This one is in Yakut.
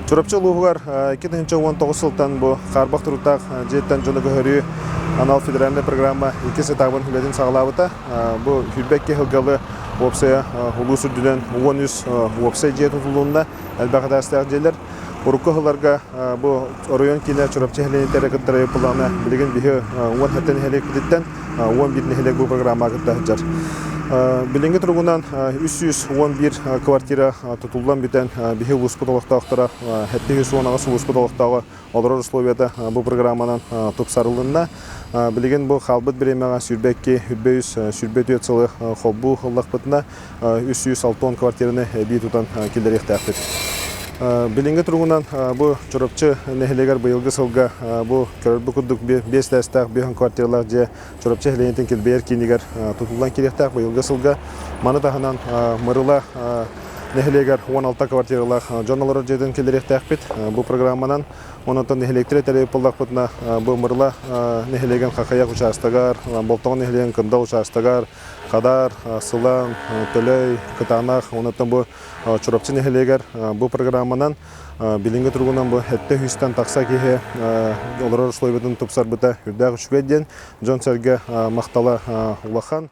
Чурапчы улууһугар 2019 сылтан бу хаарбах туруктаах дьиэттэн дьону көһөрүү анал федеральнай программа иккис этабын үлэтин саҕалаабыта. Бу 22 сылгалы уопсайа улуус үрдүнэн 13 уопсай дьиэ тутулунна, элбэх этээстээх дьиэлэр. Урукку сылларга бу оройуон киинэ Чурапчы нэһилиэнньэтэ кыттар буоллаҕына, билигин биһи 17 нэһилиэкпититтэн 11 нэһилиэк бу программаҕа кытта сылдьар. Билиҥҥи туругунан 311 квартира тутуллан бүтэн, биһи улууспут олохтоохторо 718 улууспут олохтооҕо олорор условията бу программанан тупсарылынна. Билигин бу хаалбыт бириэмэҕэ 22, 23, 24 сылы холбуу ыллахпытына 360 квартираны эбии тутан киллэриэхтээхпит. Билиҥҥи туругунан бу Чурапчы нэһилиэгэр быйылгы сылга бу көрөрбүт курдук биэс этээстээх биэс квартиралаах дьиэ Чурапчы нэһилиэнньэтин килбэйэр киинигэр тутуллан киириэхтээх быйылгы сылга. Маны таһынан Мырыла нэһилиэгэр 16 квартиралаах дьон олорор дьиэтин киллэриэхтээхпит. Бу программанан онон нэһилиэктэр этэрэ буоллахпытына бу Мырыла нэһилиэгин Хахайах учаастагар, Болтоҥо нэһилиэгин Кындал учаастагар, Хадаар, Сылаҥ, Төлөй, Кытаанах, онон бу Чурапчы нэһилиэгэр бу программанан билиҥҥи туругунан бу сэттэ сүүстэн тахса киһи олорор условиятын тупсарбыта үрдээх үчүгэй диэн дьон-сэргэ махтала улахан.